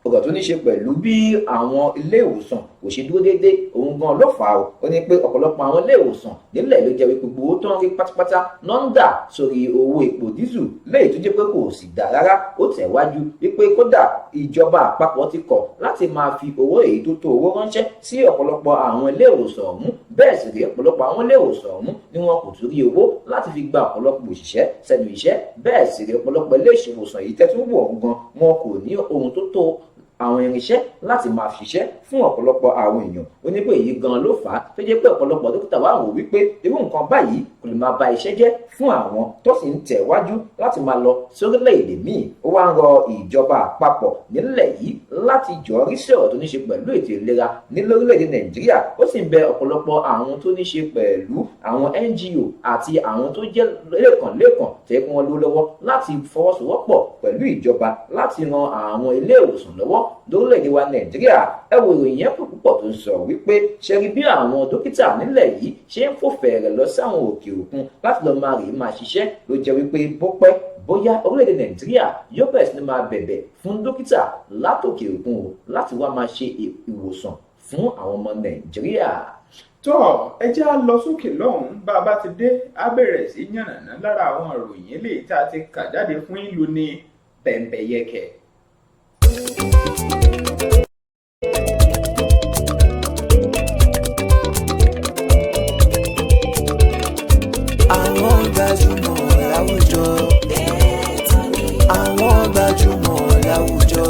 ọ̀rọ̀ tó ní ṣe pẹ̀lú bí àwọn ilé ìwòsàn kò ṣe dúró déédé, òun gan ló fà á o. Ó ní pé ọ̀pọ̀lọpọ̀ àwọn ilé ìwòsàn nílẹ̀ ló jẹ́ wípé gbowó tó ń rí pátápátá náà ń dà sórí owó epo dísù léyìí tó jẹ́ pé kò sì dà rárá. Ó tẹ̀wájú wípé kódà ìjọba àpapọ̀ ti kọ̀ láti máa fi owó èyí tó tó owó ránṣẹ́ sí ọ̀pọ̀lọpọ̀ àwọn ilé ìwòsàn ọ̀hún. Bẹ́ẹ̀ sì rí ọ̀pọ̀lọpọ̀ àwọn ilé ìwòsàn ọ̀hún ni wọn kò tún rí owó láti fi gba ọ̀pọ̀lọpọ̀ òṣìṣẹ́ sẹ́nu iṣẹ́. Bẹ́ẹ̀ sì rí ọ̀pọ̀lọpọ̀ ilé ìwòsàn yìí tẹ́tún wọ̀ gan wọn kò ní ohun tó tó àwọn irinṣẹ́ láti máa ṣiṣẹ́ fún ọ̀pọ̀lọpọ̀ àwọn èèyàn. Ó ní pé èyí gan ló fà á tó jẹ́ pé ọ̀pọ̀lọpọ̀ dókítà wà wò wípé irú nǹkan báyìí kò lè máa ba iṣẹ́ jẹ́ fún àwọn tó sì ń tẹ̀wájú láti máa lọ sórílẹ̀-èdè míì. Ó wá ń rọ ìjọba àpapọ̀ nílẹ̀ yìí láti jọ rí sí ọ̀rọ̀ tó ní ṣe pẹ̀lú ètò ìlera ní lórílẹ̀-èdè Nàìjíríà. Ó sì ń bẹ ọ̀pọ̀lọpọ̀ àwọn tó ní ṣe pẹ̀lú àwọn NGO àti àwọn tó jẹ́ lẹ́kànlẹ́kàn tẹ́ kí wọ́n ló lọ́wọ́ láti fọwọ́sowọ́pọ̀ pẹ̀lú ìjọba láti ran àwọn ilé ìwòsàn lọ́wọ́ lórílẹ̀-èdè wa Nàìjíríà. Ẹ wo ìròyìn yẹn púpọ̀ tó ń sọ wípé ṣe rí bí àwọn dókítà nílẹ̀ yìí ṣe ń fò fẹ̀rẹ̀ lọ sáwọn òkè òkun láti lọ máa rèé máa ṣiṣẹ́ ló jẹ́ wípé bó pẹ́ Bóyá orílẹ̀-èdè Nàìjíríà yóò bẹ̀rẹ̀ sí ní máa bẹ̀bẹ̀ fún dókítà látòkè òkun o láti wá máa ṣe ìwòsàn fún àwọn ọmọ Nàìjíríà. Tọ́ ẹ jẹ́ á lọ sókè lọ́hùn-ún, bá a bá ti dé á bẹ̀rẹ̀ sí yànnàná lára àwọn ìròyìn eléyìí tá a ti kà jáde fún ìlú ní bẹ̀m̀bẹ̀yẹkẹ̀. Àwọn gbajúmọ̀ láwùjọ, àwọn gbajúmọ̀ láwùjọ,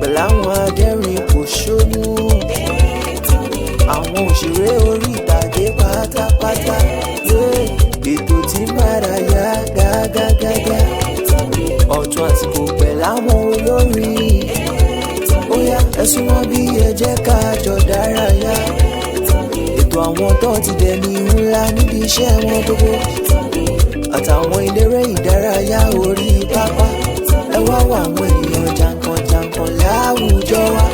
pẹ̀lú àwọn adẹ́rìn pòṣónú, àwọn òṣèré orí ìtàgé pátápátá. Ètò tí ń bára yá gágágágá, ọ̀tún àsìkò pẹ̀lú àwọn olórin. Ó yá, ẹ súnmọ́ bí, ẹ jẹ́ ká jọ dárayá. Ètò àwọn tó ti dẹni ńlá níbi iṣẹ́ wọn gbogbo, àtàwọn eléré ìdárayá orí pápá. Ẹ wá wá àwọn èèyàn jàǹkànjàǹkàn láwùjọ wa,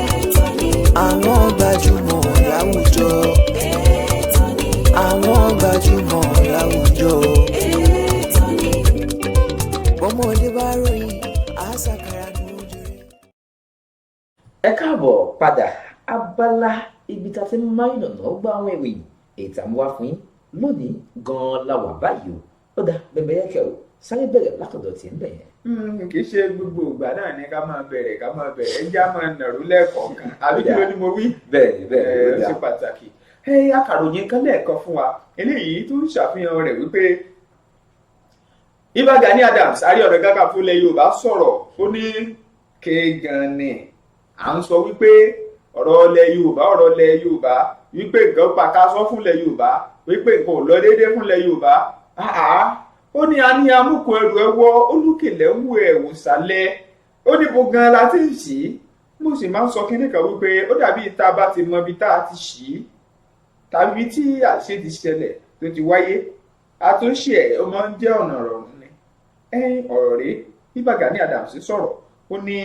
àwọn gbajúmọ̀ láwùjọ, àwọn gbajúmọ̀ láwùjọ. Bọ́mọdé bá ròyìn àṣàkàrà ní ojú rẹ̀. Ẹ káàbọ̀ padà. Abala ibi tá a ti ń máa yànnàná gbọ́ àwọn ìròyìn ètò àmúwá fún yín lónìí gan-an la wà báyìí o. Ó dá Bẹ̀m̀bẹ̀yẹkẹ̀ o, sáré bẹ̀rẹ̀ látọ̀dọ̀ tí ń bẹ̀ yẹn. Kì í ṣe gbogbo ìgbà náà ni ká máa bẹ̀rẹ̀ ká máa bẹ̀rẹ̀, ẹ já máa nàró lẹ́ẹ̀kọ̀ọ̀kan, àbí kí ló ní mo wí? Bẹ́ẹ̀ni, bẹ́ẹ̀ni. Ó ṣe pàtàkì. Akàròyìn kan lẹ́ẹ̀kan fún wa eléyìí tó ń ṣàfihàn rẹ̀ wípé Ìbà Gani Adams, Ààrẹ Ọ̀nà Kakanfò ilẹ̀ Yorùbá, sọ̀rọ̀. Ó ní kéègàn ni à ń sọ wípé ọ̀rọ̀ ilẹ̀ Yorùbá, ọ̀rọ̀ ilẹ̀ Yorùbá, wípé nǹkan pàkásọ́ fún ilẹ̀ Yorùbá, wípé nǹkan ò lọ déédéé fún ilẹ̀ Yorùbá. Ó ní a ní amúkùn ẹrù ẹ wọ olúkèlè ń wo ẹ̀wò sálẹ̀. Ó ní bo gan la ti ń ṣí. Mo sì máa ń sọ kínní kan wípé ó dàbí tá a bá ti mọ ibi tá a ti ṣí tàbí tí àṣẹ ti ṣẹlẹ̀ tó ti wáyé, àtúnṣe ẹ̀ ó máa ń jẹ́ ọ̀nà rọrùn ni. Ẹ̀yìn ọ̀rọ̀ rèé, Ìbà Gani Adams sọ̀rọ̀. Ó ní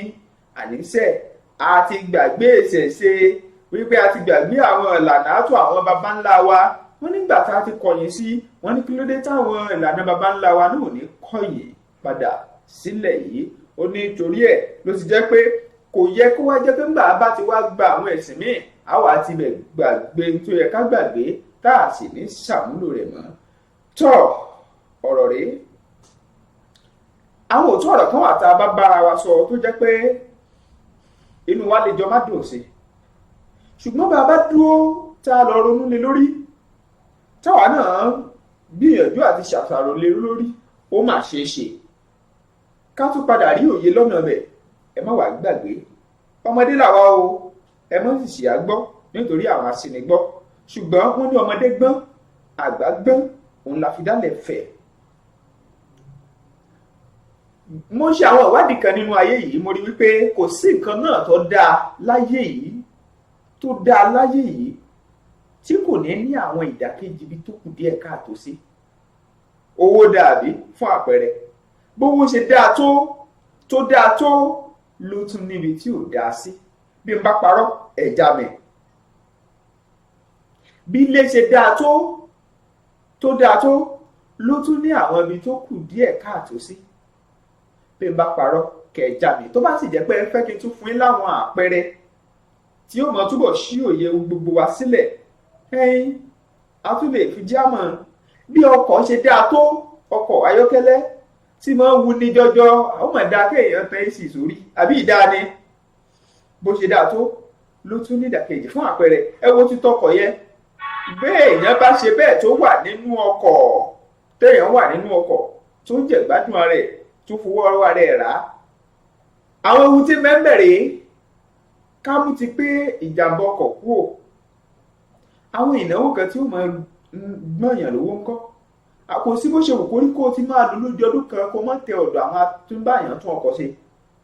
àníṣe a ti gbàgbé ìṣẹ̀ṣe, wípé a ti gbàgbé àwọn ìlànà àtò àwọn baba ńlá wa. Wọ́n nígbà tá a ti kọ̀yìn sí wọ́n ní kí ló dé táwọn ìlànà baba ńlá wa náà ò ní kọ̀yìn padà sílẹ̀ yìí. Ó ní torí ẹ̀ ló ti jẹ́ pé kò yẹ kó wá jẹ́ pé ńgbà bá ti wá gba àwọn ẹ̀sìn míì àwa ti bẹ̀ gbàgbé tó yẹ ká gbàgbé, tá a sì ní ṣàmúlò rẹ̀ mọ́. Tọ́ ọ̀rọ̀ rèé, àwọn òótọ́ ọ̀rọ̀ kan wà tá a bá bára wa sọ tó jẹ́ pé inú wa lè jọ má dùn sí, ṣùgbọ́n bá a bá dúró tá a lọ ronú lé lórí, táwa náà gbìyànjú àti ṣàṣàrò lé lórí, ó mà ṣeé ṣe ká tún padà rí òye lọ́nà bẹ̀. Ẹ má wàá gbàgbé, ọmọdé làwa o, ẹ má sì ṣì á gbọ́ nítorí àwọn aṣinigbọ́, ṣùgbọ́n wọ́n ní ọmọdé gbọ́n, àgbà gbọ́n, òun la fi dálẹ̀ fẹ̀. Mo ṣe àwọn ìwádìí kan nínú ayé yìí, mo rí wípé kò sí nǹkan náà tó dáa láyé yìí, tó dáa láyé yìí tí kò ní ní àwọn ìdàkejì ibi tó kù díẹ̀ káàtó sí. Owó dàbí fún àpẹẹrẹ, bówó ṣe dáa tó tó dáa tó ló tún níbi tí ò dáa sí. Bí n bá parọ́ ẹ̀já mi. Bí ilé ṣe dáa tó tó dáa tó ló tún ní àwọn ibi tó kù díẹ̀ káàtó sí. Bí n bá parọ́ kẹ̀já mi. Tó bá sì jẹ́ pé ẹ fẹ́ kí n tún fún yín láwọn àpẹẹrẹ tí ó mọ túbọ̀ ṣí òye gbogbo wa sílẹ̀, ẹ̀yin a tún lè fi jámọ́. Bí ọkọ̀ ṣe dáa tó, ọkọ̀ ayọ́kẹ́lẹ́ tí máa ń wuni jọjọ, àwọn máa dáa kéèyàn tẹ èsì sórí àbí ìdáa ni. Bó ṣe dáa tó ló tún ní ìdàkejì. Fún àpẹẹrẹ, ẹ wo ti tọkọ̀ yẹn, béèyàn bá ṣe bẹ́ẹ̀ tó wà nínú ọkọ̀, téèyàn wà nínú ọkọ̀ tó ń jẹ̀gbádùn ara ẹ̀, tó fowó ọwọ́ ara ẹ̀ rà á, àwọn ewu tí mẹ́mbẹ̀rẹ̀ ká mú ti pé ìjàmbá ọkọ̀ kú ò, àwọn ìnáwó kan tí ó máa gbọ̀nyàn lówó ńkọ́. Kò sí bó ṣe wù kórí kó o ti máa lò lójú ọdún kan kó má tẹ ọ̀dọ̀ àwọn atúnbàyàn tún ọkọ̀ ṣe,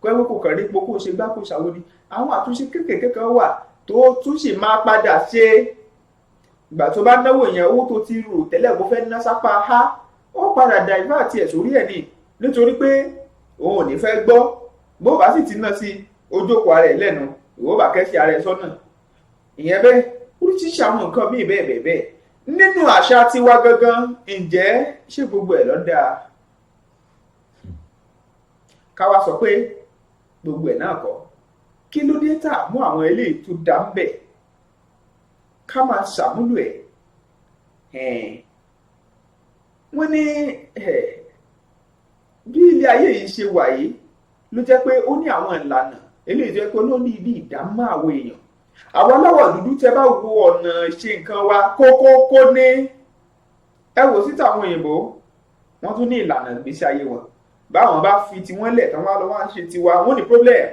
kó ẹ kó kàn rí epo kó o ṣe gbá kó ṣàwo ni. Àwọn àtúnṣe kéékèèké kan wà tó tún sì máa padà ṣe. Ìgbà tó bá náwó yẹn, owó tó ti rò tẹ́lẹ̀ kó fẹ́ ná sápá ha, ó padà dà ìfẹ́ àti ẹ̀ sórí ẹ̀ ni, nítorí pé òun ò ní fẹ́ gbọ́. Bó bá sì ti ná sí ojókòó ara ẹ̀ lẹ́nu, ìwọ bá kẹ́sì ara ẹ̀ sọ́nà. Ìyẹn bẹ́ẹ̀, oríṣiríṣi àwọn nǹkan míì bẹ́ẹ̀ bẹ́ẹ̀ bẹ́ẹ̀ nínú àṣà tiwa gangan. Ǹjẹ́ ṣé gbogbo ẹ̀ ló dáa? Ká wá sọ pé gbogbo ẹ̀ náà kọ́, kí ló dé tá a mú àwọn eléyìí tó dá ń bẹ̀ ká máa ṣàmúlò ẹ̀? Wọ́n ní bí ilé ayé yìí ṣe wà yìí ló jẹ́ pé ó ní àwọn ìlànà eléyìí tó jẹ́ pé ó ní ibi ìdámọ́ àwọn èèyàn. Àwọn aláwọ̀ dúdú, tẹ́ bá wo ọ̀nà ṣe nǹkan wa kókókó ní, ẹ wò síta, àwọn òyìnbó wọ́n tún ní ìlànà ìgbésí ayé wọn. Báwọn bá fi tiwọn lẹ̀ tán, wá lọ wá ń ṣe tiwa, wọ́n ní problem,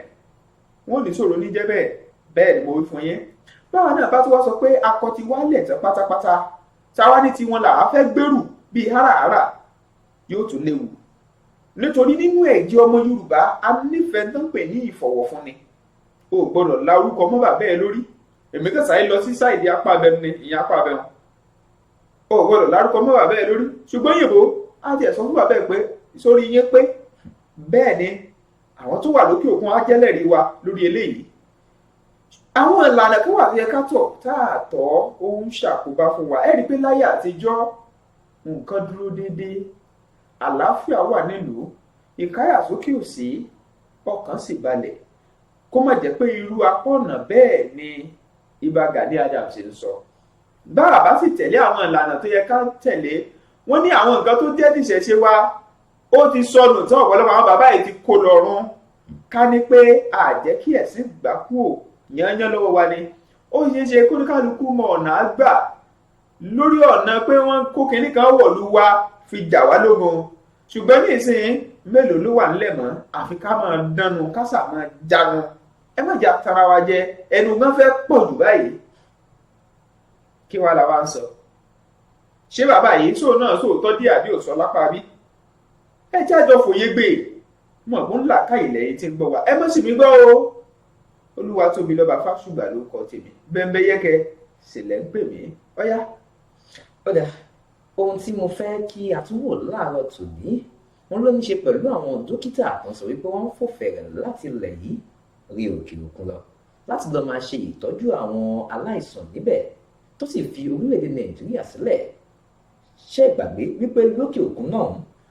wọ́n ní ṣòro ní jẹ́ bẹ́ẹ̀. Bẹ́ẹ̀ ni mo wí fún yín. Báwọn náà bá tún wá sọ pé akọ tiwa lẹ̀ tán pátápátá, táwa ní tiwọn là á fẹ́ gbèrú bíi háràhárà, yóò tún léwu, nítorí nínú ẹ̀jẹ̀ ọmọ Yorùbá, a nífẹ̀ẹ́ tó ń pè ní ìfọ̀wọ̀fúnni. O gbọ́dọ̀ la orúkọ mọ́ bàbá ẹ lórí. Èmi kàn sáré lọ sí side apá abẹnú ni, ìyẹn apá abẹnú. O gbọ́dọ̀ lárúkọ mọ́ bàbá ẹ lórí, ṣùgbọ́n yìnbó á tiẹ̀ sọ fún bàbá ẹ pé sórí yín pé. Bẹ́ẹ̀ ni àwọn tó wà lókè òkun á jẹ́lẹ̀rí wa lórí eléyìí. Àwọn ìlànà kan wà tó yẹ ká tọ̀ tá a tọ̀, ó ń ṣàkóbá fún wa. Ẹ rí i pé láyé àtijọ́, nǹkan dúró déédéé, àlàáfíà wà nílùú, ìkáyàsókè ò sí, ọkàn sì balẹ̀. Kó má jẹ́ pé irú apá ọ̀nà bẹ́ẹ̀ ni Ìbà Gani Adams ń sọ. Bá a bá sì tẹ̀lé àwọn ìlànà tó yẹ ká tẹ̀lé, wọ́n ní àwọn nǹkan tó jẹ́ tìṣẹ̀ṣe wa, ó ti sọnù tán. Ọ̀pọ̀lọpọ̀ àwọn bàbá yìí ti kó lọ́rùn. Ká ní pé àjẹ́ kí ẹ̀sìn gbà kúò yányán lọ́wọ́ wa ni, ó ṣeé ṣe kóníkálukú mọ ọ̀nà àgbà lórí ọ̀nà pé wọ́n kó kinní kan wọ̀lú wa fi jà wá lógun. Ṣùgbọ́n ní ìsìn, mélòó ló wà nílẹ̀ mọ́? Àfi ká máa dánu, ká sà máa jánu. Ẹ má jà tara wa jẹ, ẹnu gan fẹ́ pọ̀ jù báyìí. Kí wàá la wá ń sọ? Ṣé bàbá yìí sóò náà sóòótọ́ díẹ̀ àbí òsọ lápá bí? Ẹ jájọ fòye gbé mọ̀ bó ń là ká ilẹ̀ yìí tí ń gbọ́ wa. Ẹ mọ̀ sí mi gbọ́ o. Olúwa tóbi lọ́ba Fásùgbà ló kọ tèmi, Bẹ́ńbẹ́yẹ́kẹ́ sílẹ̀ ń pè mí. Ọ̀yá. Ó dà, ohun tí mo fẹ́ kí a tún wò láàárọ̀ tòní, wọn ló ní ṣe pẹ̀lú àwọn dókítà kan sọ wípé wọ́n ń fò fẹ̀rẹ̀ láti ilẹ̀ yìí rí òkè òkun lọ láti lọ́ọ́ máa ṣe ìtọ́jú àwọn aláìsàn níbẹ̀, tó sì fi orílẹ̀-èdè Nàìjíríà sílẹ̀. Ṣé ìgbàgbé wípé lókè òkun náà,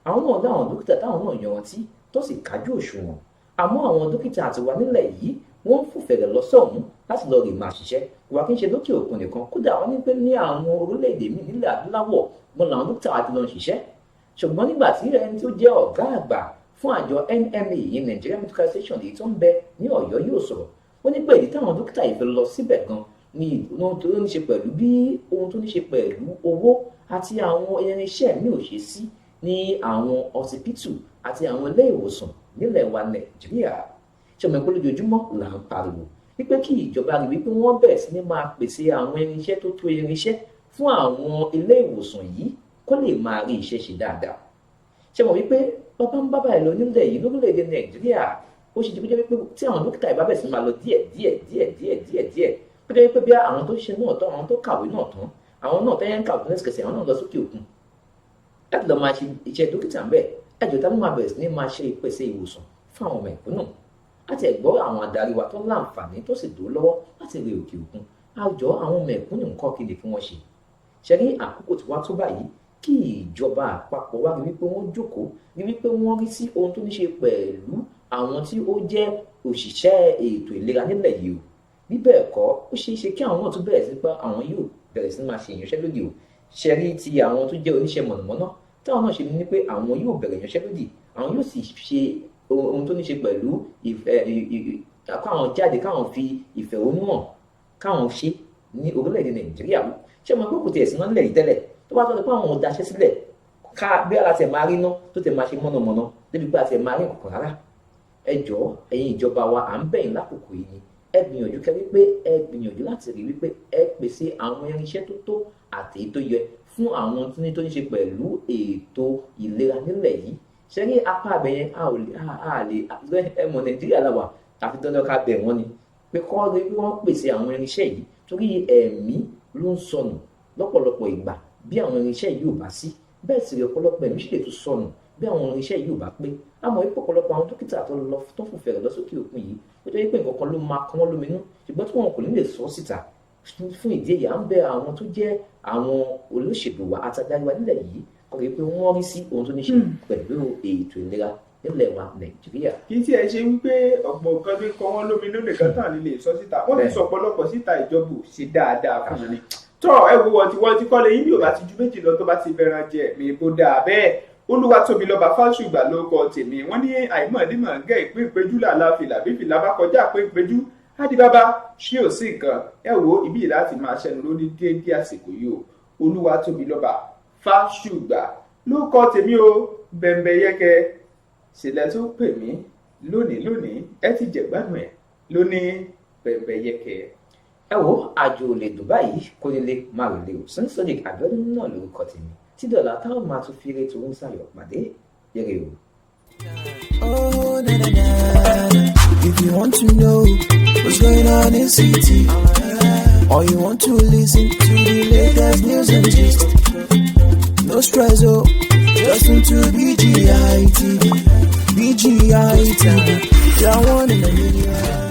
àwọn náà láwọn dókítà táwọn náà yanrantí tó sì kájú òṣùwọ̀n, àmọ́ àwọn dókítà àtiwá nílẹ̀ yìí, wọ́n ń fò fẹ̀rẹ̀ lọ sọ́hún láti lọ rè máa ṣiṣẹ́. Kò wá kí n ṣe lókè òkun nìkan, kódà wọ́n ní pé ní àwọn orílẹ̀-èdè míì nílẹ̀ adúláwọ̀ wọn làwọn dókítà wa ti lọ ń ṣiṣẹ́. Ṣùgbọ́n nígbà tí ẹni tó jẹ́ ọ̀gá àgbà fún àjọ NMA yìí, Nigeria Medical Association, èyí tó ń bẹ ní Ọ̀yọ́, yóò sọ̀rọ̀, ó ní pé ìdí táwọn dókítà yìí fi lọ síbẹ̀ gan ni ohun tó ní ṣe pẹ̀lú bí ohun tó ní ṣe pẹ̀lú owó àti àwọn irinṣẹ́ mi ò ṣe sí ní àwọn ọsibítù àti àwọn ilé ìwòsàn nílẹ̀ wa Nàìjíríà. Ṣe mọ̀ pé lójoojúmọ́ là ń pariwo wípé kí ìjọba rí wípé wọ́n bẹ̀rẹ̀ sí ní máa pèsè àwọn irinṣẹ́ tó tó irinṣẹ́ fún àwọn ilé ìwòsàn yìí kó lè máa rí iṣẹ́ ṣe dáadáa? Ṣe mọ̀ wípé bàbá ń bábà ẹ̀ lọ nílẹ̀ yìí, lórílẹ̀‐èdè Nàìjíríà, ó ṣe jẹ́ wípé tí àwọn dókítà ìbá bẹ̀rẹ̀ sí máa lọ díẹ̀ díẹ̀ díẹ̀ díẹ̀ díẹ̀ díẹ̀, ó jẹ́ wípé bí àwọn tó ṣiṣẹ́ náà tán, àwọn tó kàwé náà tán, àwọn náà tẹ́yẹ̀ ń kàwé lẹ́sìkẹsẹ̀, àwọn náà lọ sókè òkun láti lọ máa ṣe iṣẹ́ dókítà ńbẹ̀. Ẹjọ́, tá ló máa bẹ̀rẹ̀ sí ní máa ṣe ìpèsè ìwòsàn fún àwọn mẹ̀kúnnù? Láti ẹ̀gbọ́ àwọn adarí wa tó láǹfààní tó sì dúró lọ́wọ́ láti rí òkè òkun, àwùjọ àwọn mẹ̀kúnnù nǹkan kí ni kí wọ́n ṣe? Ṣe rí àkókò tí wàá tó báyìí kí ìjọba àpapọ̀ wá rí wípé wọ́n jókòó, rí wípé wọ́n rí sí ohun tó ní ṣe pẹ̀lú àwọn tí ó jẹ́ òṣìṣẹ́ ètò ìlera nílẹ̀ yìí o. Bí bẹ́ẹ̀ kọ́, ó ṣeé ṣe kí àwọn náà tún bẹ̀rẹ̀ sí pé àwọn yóò bẹ̀rẹ̀ sí máa ṣe ìyanṣẹ́lódì o. Ṣe rí ti àwọn tó jẹ́ oníṣẹ́ mọ̀nàmọ́ná, táwọn náà ṣe ní pé àwọn yóò bẹ̀rẹ̀ ìyanṣẹ́lódì, àwọn yóò sì ṣe ohun tó ní ṣe pẹ̀lú káwọn jáde, káwọn fi ìfẹ̀hónú hàn, káwọn ṣe ní orílẹ̀-èdè Nàìjíríà. Ṣé mo pé kò tiẹ̀ sí náà nílẹ̀ yìí tẹ́lẹ̀, tó bá tọ́jú pé àwọn ò daṣẹ́ sílẹ̀, ká bí ara tẹ̀ máa rí ná tó tẹ̀ máa ṣe mọ̀nàmọ́ná débi pé a tẹ̀ máa rí nǹkan rárá. Ẹ jọ̀ọ́, ẹ̀yin ìjọba wa, à ń bẹ̀ yín lákòókò yìí ni, ẹ gbìyànjú kẹ́ wípé ẹ gbìyànjú láti rí wípé ẹ pèsè àwọn irinṣẹ́ tó tó àti èyí tó yẹ fún àwọn tó ní ṣe pẹ̀lú ètò ìlera nílẹ̀ yìí. Ṣe rí apá abẹ yẹn, a ò lè a lè ẹ mọ̀, Nàìjíríà la wà, àfi dandan ká bẹ̀ wọ́n ni pé kọ́ rí bí wọ́n pèsè àwọn irinṣẹ́ yìí, torí ẹ̀mí ló ń sọnù lọ́pọ̀lọpọ̀ ìgbà bí àwọn irinṣẹ́ yìí ò bá sí. Bẹ́ẹ̀ sì rí, ọ̀pọ̀lọpọ̀ ẹ̀mí sì lè tún sọnù bí àwọn irinṣẹ́ yìí ò bá pé. Àmọ́ ipò ọ̀pọ̀lọpọ̀ àwọn dókítà tó lọ tó fò fẹ̀rẹ̀ lọ sókè òkun yìí, ó jẹ́ pé nǹkan kan ló máa kán wọ́n lóminú, ṣùgbọ́n tí wọn kò ní lè sọ síta. Fún ìdí èyí, à ń bẹ àwọn tó jẹ́ àwọn olóṣèlú wa àtàdárí wa nílẹ̀ yìí kọ́ rí pé wọ́n rí sí ohun tó ní ṣe pẹ̀lú ètò ìlera Nílẹ̀ wa Nàìjíríà. Kì í tiẹ̀ ṣe wípé ọ̀pọ̀ nǹkan ní kọ́ wọ́n lóminú nìkan tán lè sọ síta. Wọ́n ti sọ ọ̀pọ̀lọpọ̀ síta, ìjọba ò ṣe dáadáa fún wọn ni. Tọ́ ẹ wo, wọ́n ti wọ́n ti kọ́lé yín bí ò bá ti ju méjì lọ, tó bá ti bẹ̀rẹ̀ jẹ mi bó dáa bẹ́ẹ̀. Olúwatóbilọ́ba Fásùgbà ló kọ tèmi. Wọ́n ní àìmọ̀dímọ̀ gẹ́ ìpín ìpéjú làlá fìlà, bí fìlà bá kọjá pé ìpéjú ádìbábá ṣé ò sí nǹkan. Ẹ wo ibi láti máa ṣẹnu lóní déédéé àsìkò yìí o. Olúwatóbilọ́ba Fásùgbà ló kọ tèmi o. Bẹ̀m̀bẹ̀yẹkẹ sílẹ̀ tó pè mí lónìí lónìí, ẹ ti jẹ̀gbádùn ẹ̀ lónìí, bẹ̀m̀bẹ̀yẹkẹ. Ẹ wo, àjò ò lè dùn báyìí kó nílé má rò lè o. Sonic Abiodun náà lórúkọ tèmi. Tí dọ̀là táwọn máa tún fi eré tó ń sàyọ̀ pàdé yẹrẹ o. Oh, na, na, na, na. If you want to know what's going on in city, or you want to listen to the latest news and gist, no stress, oh, just tune to BGI TV. BGI TV, you're one in a million.